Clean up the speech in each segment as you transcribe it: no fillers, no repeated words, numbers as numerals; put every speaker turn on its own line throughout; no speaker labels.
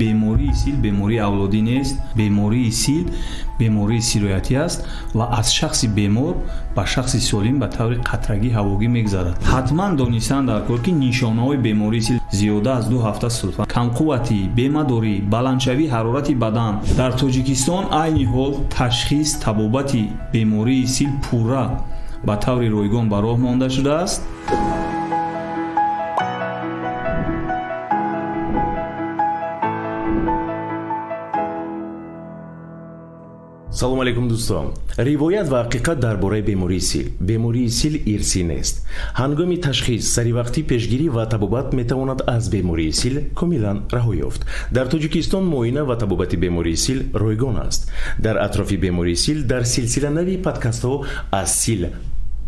Бемории сил бемории авлодӣ нест. Бемории сил бемории сироятӣ аст ва аз шахси бемор ба шахси солим ба таври қатрагӣ ҳавогӣ мегузарад. Ҳатман донистан дар кор, ки нишонаҳои бемории сил зиёда аз 2 ҳафта сулфа, камқувватӣ, бемадорӣ, баландшавии ҳарорати бадан. Дар Тоҷикистон айни ҳол ташхис, табобати бемории сил пурра ба таври ройгон ба роҳ монда шудааст.
Салом алейкум, дӯстон. Ривоят ва ҳақиқат дар бораи бемории сил. Бемории сил ирсӣ нест. Ҳангоми ташхис, саривақтӣ пешгирӣ ва табобат метавонад аз бемории сил комилан раҳо ёфт. Дар Тоҷикистон муоина ва табобати бемории сил ройгон аст. Дар атрофи бемории сил дар силсила нави подкастҳо «Аз сил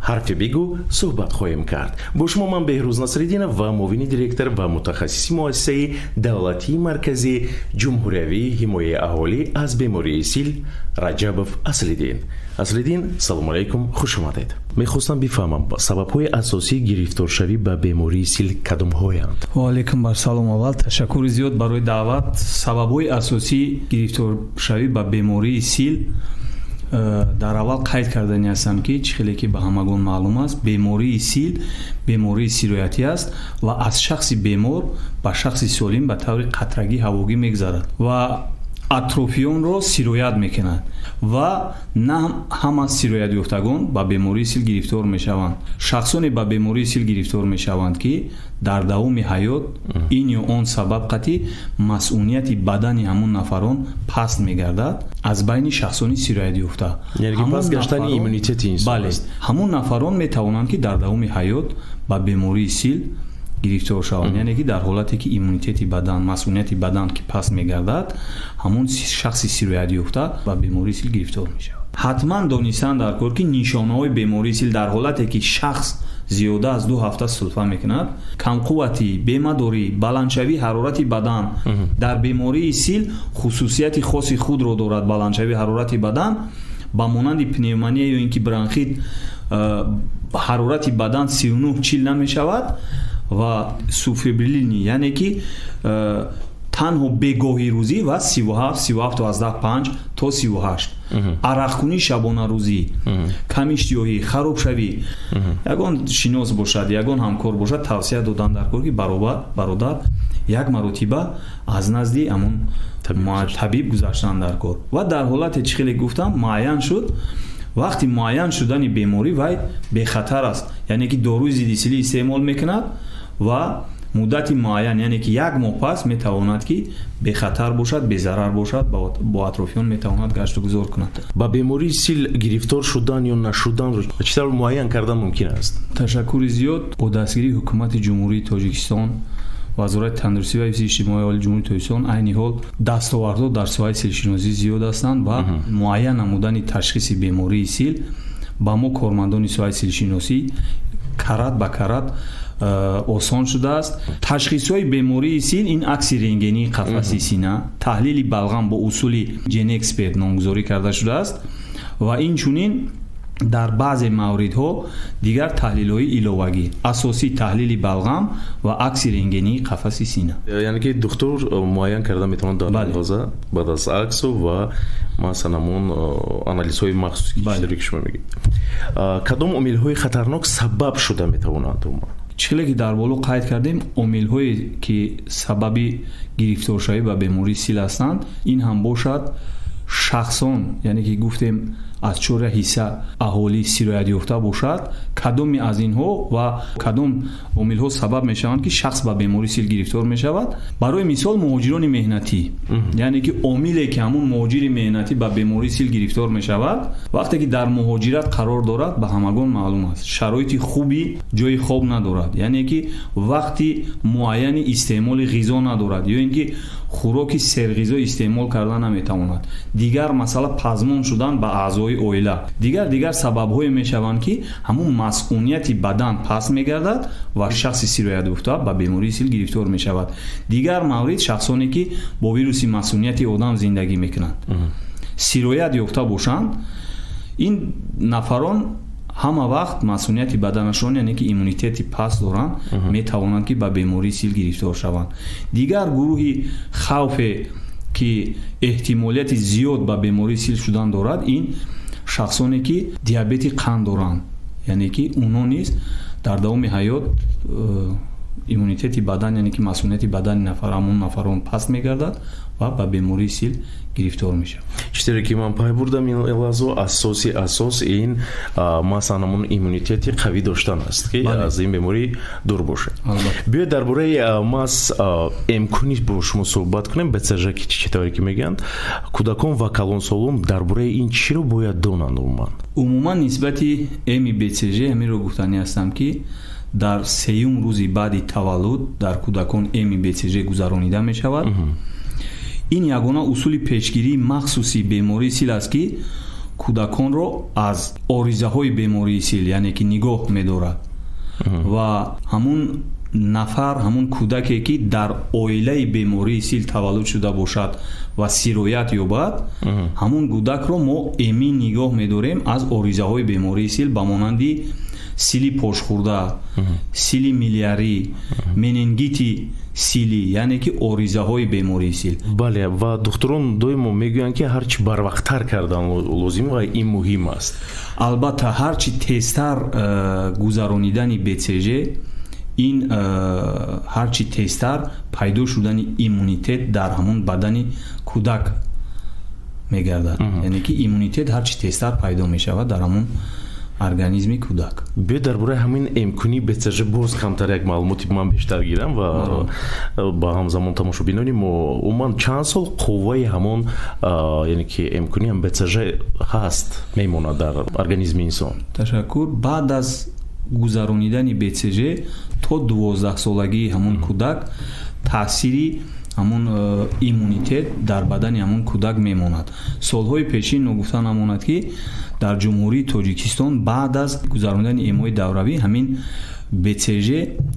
ҳарфе бигӯ» суҳбат хоҳем кард. Бо шумо ман, Беҳрӯз Насриддинов, ва муовини директор ва мутахассиси муассисаи давлатии марказии ҷумҳуриявии ҳимояи аҳолӣ аз бемории сил Раҷабов Аслиддин. Аслиддин, салому алайкум, хуш омадед. Мехостам бифаҳмам, сабабҳои асосии гирифторшавӣ ба бемории сил кадомҳоянд?
Ваалайкум ассалом. Аввал ташаккури зиёд барои даъват. Сабабҳои асосии гирифторшавӣ ба бемории сил, дар аввал қайд кардани ҳастам, ки чӣ хеле ки ба ҳамагон маълум аст, бемории сил бемории сироятӣ аст ва аз шахси бемор ба шахси солим ба таври қатрагӣ ҳавогӣ мегузарад ва атрофиёнро сироят мекунад ва на ҳама сироятёфтагон ба бемории сил гирифтор мешаванд. Шахсоне ба бемории сил гирифтор мешаванд, ки дар давоми ҳаёт ин ё он сабаб қатъи масунияти бадани ҳамон нафарон паст мегардад. Аз байни шахсони сироятёфта
Бале,
ҳамон нафарон метавонанд, ки дар давоми ҳаёт ба бемории сил гирифтор шаванд, яъне ки дар ҳолате ки иммунитети бадан, масунияти бадан ки паст мегардад, ҳамон шахси сироятёфта ба бемории сил гирифтор мешавад. Ҳатман донистан дар кор, ки нишонаҳои бемории сил дар ҳолате ки шахс зиёда аз 2 ҳафта сулфа мекунад, камқувватӣ, бемадорӣ, баландшавии ҳарорати бадан. Дар бемории сил хусусияти хоси худро дорад баландшавии ҳарорати бадан. Ба монанди пневмония ё ин ки бронхит ҳарорати бадан 39-40 намешавад ва субфебрилни, яъне ки танҳо бегоҳи рӯзӣ ва 37, 37,5 то 38, арақкунӣ шабонарӯзӣ, камиштиёҳӣ, харобшавӣ. Ягон шинос бошад, ягон ҳамкор бошад, тавсия додан дар кор, ки баробар бародар як маротиба аз назди ҳамон табиб гузаштан дар кор. Ва дар ҳолате, чӣ хеле гуфтам, муайян шуд, вақти муайян шудани беморӣ вай бехатар аст, яъне ки доруи зиддисилӣ истеъмол мекунад ва муддати муайян, яъне ки як моҳ пас, метавонад, ки бехатар бошад, безарар бошад, бо атрофиён метавонад гаштугузор кунад.
Ба бемории сил гирифтор шудан ё нашуданро чӣ тавр муайян кардан мумкин аст?
Ташаккури зиёд. Бо дастгирии Ҳукумати Ҷумҳурии Тоҷикистон, Вазорати тандурустӣ ва ҳифзи иҷтимоии оли Ҷумҳурии Тоҷикистон, айни ҳол дастовардҳо дар соҳаи силшиносӣ зиёд ҳастанд ва муайян намудани ташхиси бемории сил ба мо, кормандони соҳаи силшиносӣ, карат ба карат осон шудааст. Ташхисҳои бемории сил ин акси рентгении қафаси сина, таҳлили балғам бо усули ГеneXpert номгузорӣ карда шудааст ва инчунин дар баъзе мавридҳо дигар таҳлилҳои иловагӣ. Асосӣ таҳлили балғам ва акси рентгении қафаси сина.
Яъне ки духтур муайян карда метавонад дар андоза баъд аз аксу ва масалан ҳамон анализҳои махсус, ки шумо мегӯед. Кадом омилҳои хатарнок сабаб шуда метавонанд умуман?
Чӣ хеле ки дар боло қайд кардем, омилҳое ки сабаби гирифторшавӣ ба бемории сил ҳастанд, ин ҳам бошад шахсон, яъне ки гуфтем, аз чора ҳисса аҳолӣ сироятёфта бошад. Кадоме аз инҳо ва кадом омилҳо сабаб мешаванд, ки шахс ба бемории сил гирифтор мешавад? Барои мисол, муҳоҷирони меҳнатӣ, яъне ки омиле ки ҳамун муҳоҷири меҳнатӣ ба бемории сил гирифтор мешавад, вақте ки дар муҳоҷират қарор дорад, ба ҳамагон маълум аст, шароити хуби ҷои хоб надорад, яъне ки вақти муайяни истеъмоли ғизо надорад ё ин ки хӯроки серғизо истеъмол карда наметавонад. Дигар масъала пазмон шудан ба аъзои оила, дигар дигар сабабҳое мешаванд, ки ҳамун масунияти бадан паст мегардад ва шахси сироятёфта ба бемории сил гирифтор мешавад. Дигар маврид, шахсоне ки бо вируси масунияти одам зиндагӣ мекунанд, сироят ёфта бошанд, ин нафарон Ҳама вақт масунияти баданашон, яъне ки иммунитети паст доранд, метавонанд, ки ба бемории сил гирифтор шаванд. Дигар гурӯҳи хавфе, ки эҳтимолияти зиёд ба бемории сил шудан дорад, ин шахсоне, ки диабети қанд доранд, яъне ки онҳо низ дар давоми ҳаёт иммунитети бадан, яъне ки масунияти бадани нафар, ҳамон нафарон паст мегардад ва ба бемории сил гирифтор мешавад.
Читере ки ман пай бурдам, ин лаҳзо асоси асос ин масалан ҳамон иммунитети қавӣ доштан аст, ки аз ин беморӣ дур бошед. Биёед, дар бораи мас эмкунӣ бо шумо суҳбат кунем. БЦЖ ки чӣ тавре ки мегӯянд, кӯдакон ва калонсолон дар бораи ин чиро бояд донанд умуман?
Умуман, нисбати эми БЦЖ ҳаминро гуфтанӣ ҳастам, ки дар сеюм рӯзи баъди таваллуд дар кӯдакон эми БЦЖ гузаронида мешавад. Ин ягона усули пешгирии махсуси бемории сил аст, ки кӯдаконро аз оризаҳои бемории сил, яъне ки нигоҳ медорад. Ва ҳамун нафар, ҳамун кӯдаке, ки дар оилаи бемории сил таваллуд шуда бошад ва сироят ёбад, ҳамун кӯдакро мо эмин нигоҳ медорем аз оризаҳои бемории сил, ба монанди сили пошхӯрда, сили милиарӣ, менингити силӣ, яъне ки оризаҳои бемории сил.
Бале, ва духтурон доимо мегӯянд, ки ҳарчи барвақттар кардан лозим ва ин муҳим аст.
Албатта, ҳарчи тезтар гузаронидани БЦЖ, ин ҳарчи тезтар пайдо шудани иммунитет дар ҳамон бадани кӯдак мегардад, яъне ки иммунитет ҳарчи тезтар пайдо мешавад дар ҳамон организми кӯдак.
Биё, дар бораи ҳамин эмкунии БЦЖ боз камтар як маълумоти ман бештар гирам ва ба ҳамзамон тамошобинони мо. Умуман, чанд сол қувваи ҳамон, яъне ки эмкунии ҳам БЦЖ ҳаст, мемонад дар организми инсон?
Ташаккур. Баъд аз гузаронидани БЦЖ то 12-солагии ҳамон кӯдак таъсири ҳамон иммунитет дар бадани ҳамон кӯдак мемонад. Солҳои пешин, ногуфта намонад, ки дар Ҷумҳурии Тоҷикистон баъд аз гузаронидани эмҳои давравӣ ҳамин БЦЖ,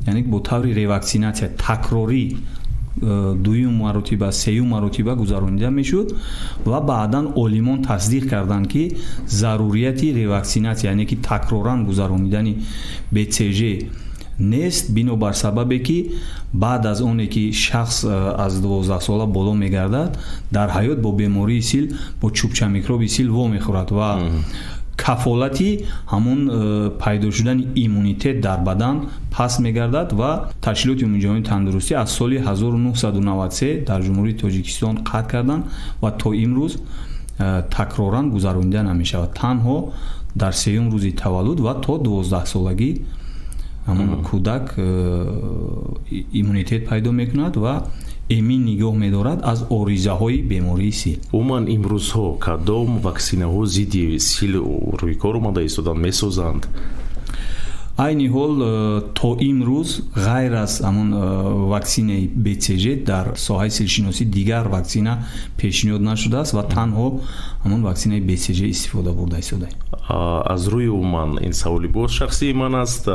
яъне бо таври реваксинатсия, такрорӣ, дуюм маротиба, сеюм маротиба гузаронида мешуд ва баъдан олимон тасдиқ карданд, ки зарурияти реваксинатсия, яъне ки такроран гузаронидани БЦЖ нест, бинобар сабабе ки баъд аз оне ки шахс аз 12 сола боло мегардад, дар ҳаёт бо бемории сил, бо чӯбча микроби сил вомехӯрад ва кафолати ҳамон пайдо шудани иммунитет дар бадан паст мегардад. Ва Ташкилоти Умумиҷаҳонии тандурустӣ аз соли 1993 дар Ҷумҳурии Тоҷикистон қатъ карданд ва то имрӯз такроран гузаронида намешавад. Танҳо дар сеюм рӯзи таваллуд ва то 12-солагӣ ҳамон кӯдак иммунитет пайдо мекунад ва эмин нигоҳ медорад аз оризаҳои бемории сил.
Умуман, имрӯзҳо кадом ваксинаҳо зидди сил рӯи кор омада истоданд, месозанд?
Айни ҳол то имрӯз ғайр аз ҳамон ваксинаи БЦЖ дар соҳаи силшиносӣ дигар ваксина пешниҳод нашудааст ва танҳо ҳамон ваксинаи БЦЖ истифода бурда истодаем.
Аз рӯи умуман, ин саволи боз шахсии ман аст,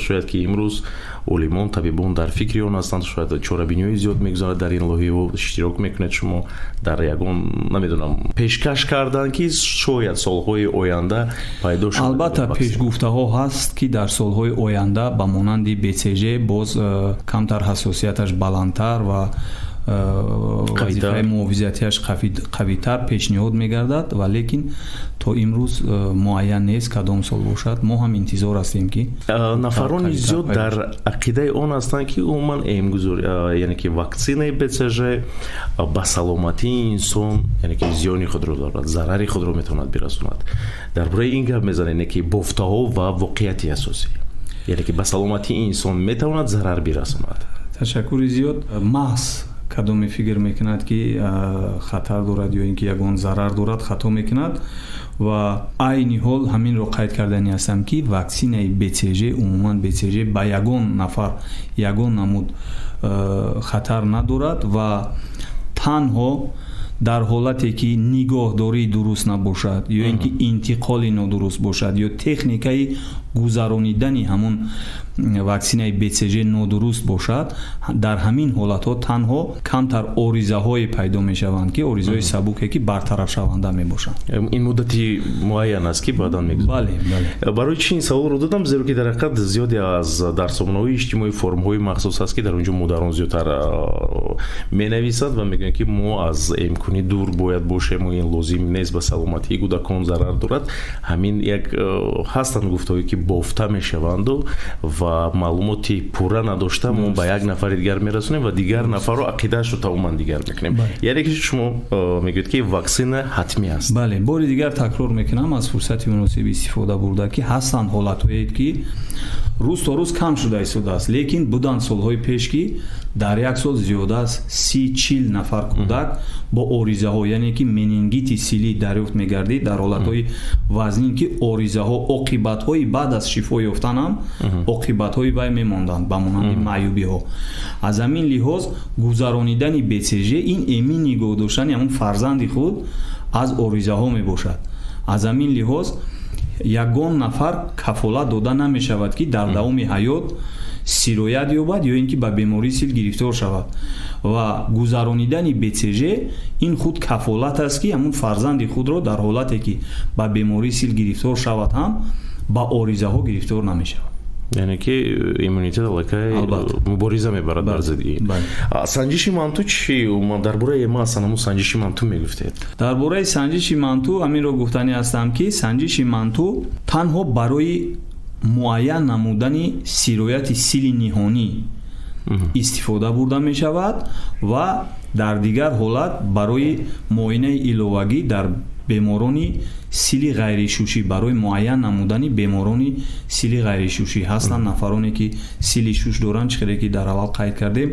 шояд ки имрӯз олимон, табибон дар фикри он ҳастанд, шояд чорабиниҳои зиёд мегузорад, дар ин лоиҳаҳо иштирок мекунед шумо, дар ягон, намедонам, пешкаш кардан, ки шояд солҳои оянда пайдо шавад.
Албатта, пешгуфтаҳо ҳаст, ки дар солҳои оянда ба монанди БЦЖ боз камтар ҳассосияташ баландтар ва вазифаи муҳофизатиаш қавитар пешниҳод мегардад, ва лекин то имрӯз муайян нест, кадом сол бошад. Мо ҳам интизор ҳастем, ки
Нафарони зиёд дар ақидаи он ҳастанд, ки умуман эмгузор, яъне ки ваксинаи БЦЖ ба саломатии инсон, яъне ки зиёни худро дорад, зарари худро метавонад бирасонад. Дар бораи ин гап мезанед, не ки бофтаҳо ва воқеияти асосӣ, яъне ки ба саломатии инсон метавонад зарар бирасонад?
Ташаккури зиёд. Маҳз кадоме фикр мекунад, ки хатар дорад ё ин ки ягон зарар дорад, хато мекунад. Ва айни ҳол ҳаминро қайд кардани ҳастам, ки ваксинаи БЦЖ, умуман БЦЖ ба ягон нафар ягон намуд хатар надорад ва танҳо дар ҳолате ки нигоҳдории дуруст набошад ё ин ки интиқоли нодуруст бошад ё техникаи Гузаронидани ҳамон ваксинаи БЦЖ нодуруст бошад, дар ҳамин ҳолатҳо танҳо камтар оризаҳое пайдо мешаванд, ки оризаҳои сабуке, ки бартарафшаванда мебошанд.
Ин муддати муайян аст, ки баъдан мегузарад?
Бале, бале.
Барои чӣ ин саволро додам? Зеро ки дар ҳақиқат зиёде аз дар сомонаҳои иҷтимоӣ формҳои махсус ҳаст, ки дар он ҷо модарон зиёдтар менависад ва мегӯянд, ки мо аз эмкунӣ дур бояд бошем, ин лозим нест, ба саломатии кӯдакон зарар дорад. Ҳамин як ҳастанд гуфтаҳое, ки бофта мешаванду ва маълумоти пурра надошта мо ба як нафари дигар мерасонем ва дигар нафарро ақидаашро тамоман дигар мекунем. Яъне ки шумо мегӯед, ки ваксина ҳатмӣ аст?
Бале, бори дигар такрор мекунам, аз фурсати муносиб истифода бурда, ки ҳастанд ҳолатҳое, ки рӯз то рӯз кам шуда истодааст, лекин буданд солҳои пеш, ки дар як сол зиёда аз 30-40 нафар кӯдак бо оризаҳо, яъне ки менингити силӣ дарёфт мегардид. Дар ҳолатҳои вазнин, ки оризаҳо оқибатҳои баъд аз шифо ёфтан ҳам оқибатҳои вай мемонданд, ба монанди маъюбиҳо. Аз ҳамин лиҳоз гузаронидани БЦЖ ин эмин нигоҳ доштани ҳамон фарзанди худ аз оризаҳо мебошад. Аз ҳамин лиҳоз ягон нафар кафолат дода намешавад, ки дар давоми ҳаёт сироят ёбад ё ин ки ба бемории сил гирифтор шавад, ва гузаронидани БЦЖ ин худ кафолат аст, ки ҳамун фарзанди худро дар ҳолате, ки ба бемории сил гирифтор шавад ҳам, ба оризаҳо гирифтор намешавад.
Яъне ки иммунитет аллакай мубориза мебарад бар зидди. Санҷиши манту чӣ? Дар бораи ма аслан ҳамун санҷиши манту мегуфтед.
Дар бораи санҷиши манту ҳаминро гуфтанӣ ҳастам, ки санҷиши манту танҳо барои муайян намудани сирояти сили ниҳонӣ истифода бурда мешавад ва дар дигар ҳолат барои муоинаи иловагӣ дар беморони сили ғайришушӣ, барои муайян намудани беморони сили ғайришушӣ. Ҳастанд нафароне, ки сили шуш доранд, чӣ хеле ки дар аввал қайд кардем,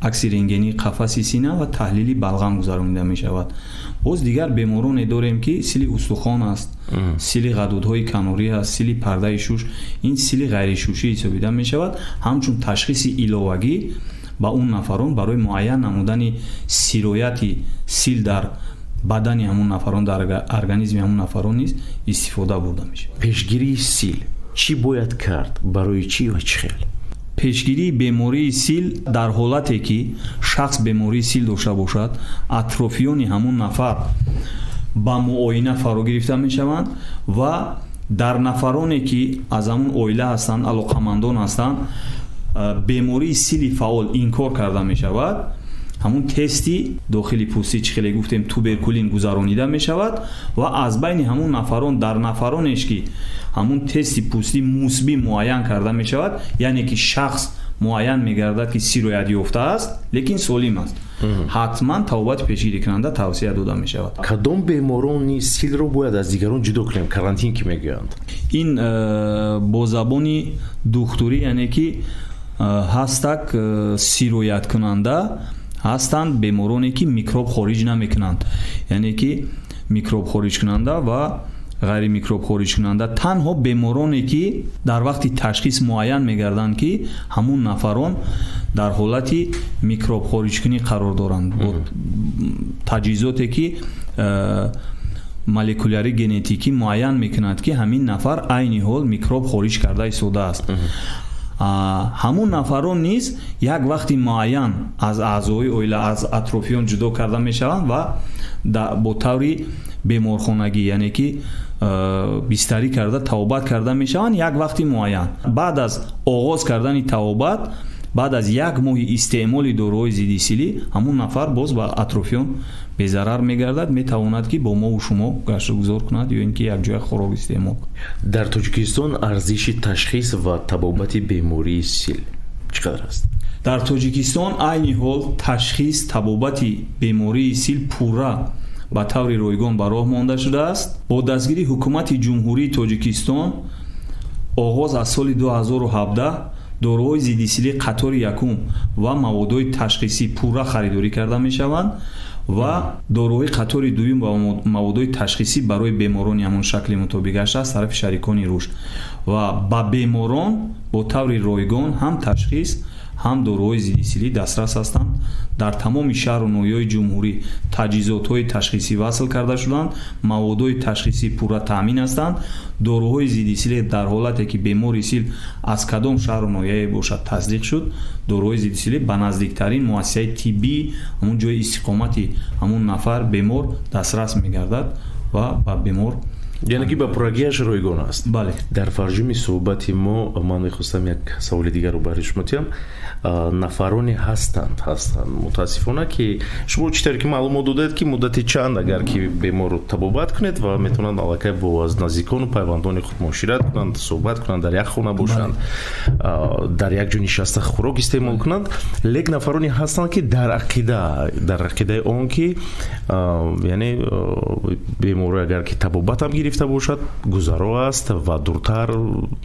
акси рентгении қафаси сина ва таҳлили балғам гузаронида мешавад. Боз дигар бемороне дорем, ки сили устухон аст, сили ғадудҳои канорӣ аст, сили пардаи шуш, ин сили ғайришушӣ ҳисобида мешавад. Ҳамчун ташхиси иловагӣ ба он нафарон барои муайян намудани сирояти сил дар бадани ҳамун нафарон, дар организми ҳамун нафарон низ истифода бурда мешавад.
Пешгирии сил чӣ бояд кард, барои чӣ ва чӣ хел?
Пешгирии бемории сил: дар ҳолате ки шахс бемории сил дошта бошад, атрофиёни ҳамун нафар ба муоина фаро гирифта мешаванд ва дар нафароне, ки аз ҳамун оила ҳастанд, алоқамандон ҳастанд, бемории сили фаъол инкор карда мешавад. Ҳамун тести дохили пӯстӣ, чӣ хеле гуфтем, туберкулин гузаронида мешавад ва аз байни ҳамун нафарон дар нафаронеш, ки ҳамун тести пӯстӣ мусбӣ муайян карда мешавад, яъне ки шахс муайян мегардад, ки сироят ёфтааст, лекин солим аст, ҳатман табобати пешгирикунанда тавсия дода мешавад.
Кадом беморони силро бояд аз дигарон ҷудо кунем, карантин ки мегӯянд?
Ин бо забони духтурӣ, яъне ки ҳастак сирояткунанда, ҳастанд бемороне, ки микроб хориҷ намекунанд, яъне ки микроб хориҷкунанда ва ғайримикроб хориҷкунанда. Танҳо бемороне, ки дар вақти ташхис муайян мегарданд, ки ҳамун нафарон дар ҳолати микроб хориҷкунӣ қарор доранд, бо таҷҳизоте, ки молекулярӣ генетикӣ муайян мекунад, ки ҳамин нафар айни ҳол микроб хориҷ карда истодааст, ҳамун нафарон низ як вақти муайян аз аъзои оила, аз атрофиён ҷудо карда мешаванд ва бо таври беморхонагӣ, яъне ки бистарӣ карда, табобат карда мешаванд як вақти муайян. Баъд аз оғоз кардани табобат, баъд аз як моҳи истеъмоли доруҳои зидди силӣ, ҳамун нафар боз ба атрофиён безарар мегардад, метавонад, ки бо мову шумо гаштугузор кунад ё ин ки якҷоя хӯрок истеъмол кунад.
Дар Тоҷикистон арзиши ташхис ва табобати бемории сил чӣ қадар аст?
Дар Тоҷикистон айни ҳол ташхис, табобати бемории сил пурра ба таври ройгон ба роҳ монда шудааст. Бо дастгирии Ҳукумати Ҷумҳурии Тоҷикистон оғоз аз соли 2017 доруҳои зиддисилии қатори якум ва маводҳои ташхисӣ пурра харидорӣ карда мешаванд ва доруҳои қатори дуюм ва маводҳои ташхисӣ барои беморони ҳамон шакли мутобиқгашта аз тарафи шарикони рушд ва ба беморон бо таври ройгон ҳам ташхис, Ҳам доруҳои зидди силӣ дастрас ҳастанд. Дар тамоми шаҳру ноҳияҳои ҷумҳурӣ таҷҳизотҳои ташхисӣ васл карда шуданд, маводҳои ташхисӣ пурра таъмин ҳастанд. Доруҳои зидди силӣ дар ҳолате ки бемори сил аз кадом шаҳру ноҳияе бошад тасдиқ шуд, доруҳои зидди силӣ ба наздиктарин муассисаи тиббӣ, ҳамун ҷои истиқомати ҳамун нафар бемор дастрас мегардад ва ба бемор
Яъне ки ба пуррагиаш ройгон аст.
Бале.
Дар фарҷоми суҳбати мо ман мехостам як саволи дигарро барои шумо диҳам. Нафароне ҳастанд, мутаассифона, ки шумо чӣ тавре ки маълумот додед, ки муддати чанд агар ки беморро табобат кунед ва метавонанд аллакай бо аз наздикону пайвандони худ муошират кунанд, суҳбат кунанд, дар як хона бошанд, дар як ҷо нишаста хӯрок истеъмол кунанд. Лек нафароне ҳастанд, ки дар ақидаи он ки, яъне беморо агар ки табобатам гирифта бошад, гузаро аст ва дуртар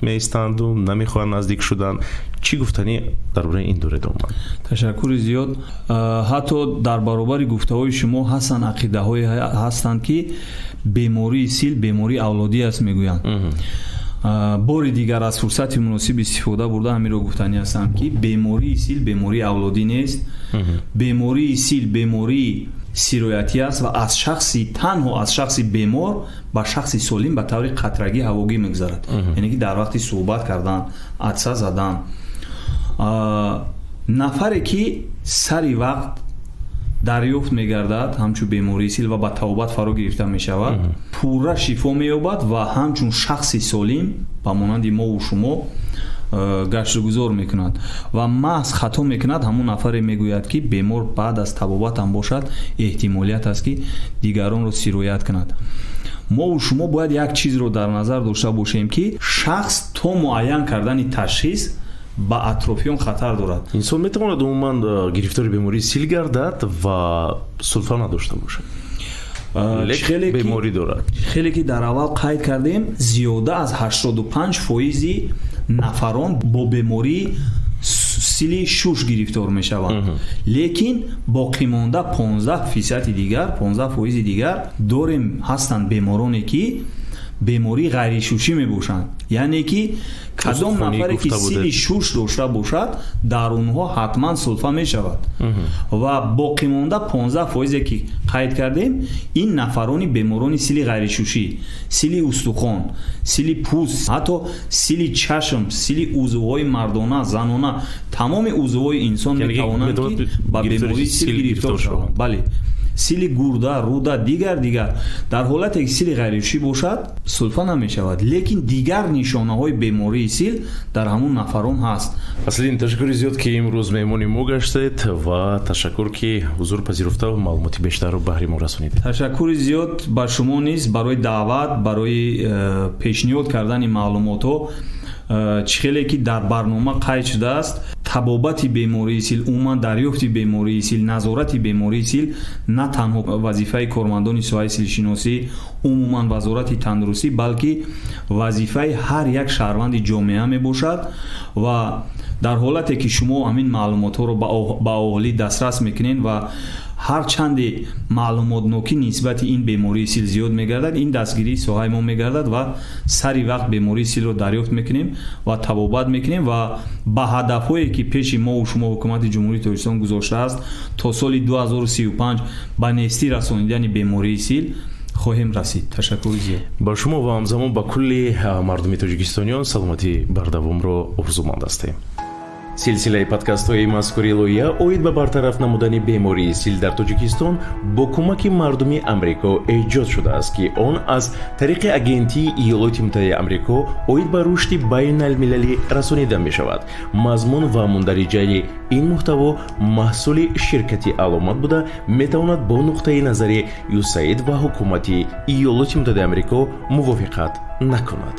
меистанду намехоҳанд наздик шудан. Чӣ гуфтанӣ дар бораи ин доред умуман?
Ташаккури зиёд. Ҳатто дар баробари гуфтаҳои шумо ҳастанд ақидаҳое ҳастанд, ки бемории сил бемории авлодӣ аст мегӯянд. Бори дигар аз фурсати муносиб истифода бурда, ҳаминро гуфтанӣ ҳастам, ки бемории сил бемории авлодӣ нест. Бемории сил бемории сироятӣ аст ва аз шахси танҳо аз шахси бемор ба шахси солим ба таври қатрагӣ ҳавогӣ мегузарад, яъне ки дар вақти суҳбат кардан, атса задан. Нафаре ки сари вақт дарёфт мегардад ҳамчун бемории сил ва ба табобат фаро гирифта мешавад, пурра шифо меёбад ва ҳамчун шахси солим ба монанди мову шумо гаштугузор мекунад. Ва маҳз хато мекунад ҳамон нафаре мегӯяд, ки бемор баъд аз табобат ҳам бошад, эҳтимолият аст, ки дигаронро сироят кунад. Мову шумо бояд як чизро дар назар дошта бошем, ки шахс то муайян кардани ташхис ба атрофиён хатар дорад.
Инсон метавонад умуман гирифтори бемории сил гардад ва сулфа надошта бошад, лек беморӣ дорад?
Хеле ки дар аввал қайд кардем, зиёда аз 85% нафарон бо бемории сили шуш гирифтор мешаванд, лекин боқимонда 15 фисади дигар, 15 фоизи дигар дорем, ҳастанд бемороне, ки бемории ғайришушӣ мебошанд. Яъне ки кадом нафаре ки сили шуш дошта бошад, дар онҳо ҳатман сулфа мешавад. Ва боқимонда 15 фоизе ки қайд кардем, ин нафарони беморони сили ғайришушӣ, сили устухон, сили пӯст, ҳатто сили чашм, сили узвҳои мардона, занона, тамоми узвҳои инсон метавонанд, ки ба бемории сил гирифтор шаванд. Бале, сили гурда, рӯда, дигар дигар. Дар ҳолате ки сили ғайришушӣ бошад, сулфа намешавад, лекин дигар нишонаҳои бемории сил дар ҳамун нафарон ҳаст.
Аслиддин, ташаккури зиёд, ки имрӯз меҳмони мо гаштед, ва ташаккур, ки ҳузур пазируфта маълумоти бештарро баҳри мо расонидед.
Ташаккури зиёд ба шумо низ барои даъват, барои пешниҳод кардани маълумотҳо. Чӣ хеле ки дар барнома қайд шудааст, табобати бемории сил, умуман дарёфти бемории сил, назорати бемории сил на танҳо вазифаи кормандони соҳаи силшиносӣ, умуман Вазорати тандурустӣ, балки вазифаи ҳар як шаҳрванди ҷомеа мебошад. Ва дар ҳолате ки шумо ҳамин маълумотҳоро ба аҳолӣ дастрас мекунед ва ҳар чанде маълумотнокӣ нисбати ин бемории сил зиёд мегардад, ин дастгирии соҳаи мо мегардад ва сари вақт бемории силро дарёфт мекунем ва табобат мекунем ва ба ҳадафҳое, ки пеши мову шумо Ҳукумати Ҷумҳурии Тоҷикистон гузоштааст, то соли 2035 ба нестӣ расонидани бемории сил хоҳем расид. Ташаккури зиёд.
Ба шумо ва ҳамзамон ба кулли мардуми тоҷикистониён саломатии бардавомро орзуманд ҳастем. Силсилаи подкастҳои мазкури лоиҳа оид ба бартараф намудани бемории сил дар Тоҷикистон бо кӯмаки мардуми Амрико эҷод шудааст, ки он аз тариқи Агентии Иёлоти Муттаҳидаи Амрико оид ба рушди байналмилалӣ расонида мешавад. Мазмун ва мундариҷаи ин муҳтаво маҳсули ширкати Аломат буда, метавонад бо нуқтаи назари ЮСАИД ва ҳукумати Иёлоти Муттаҳидаи Амрико мувофиқат накунад.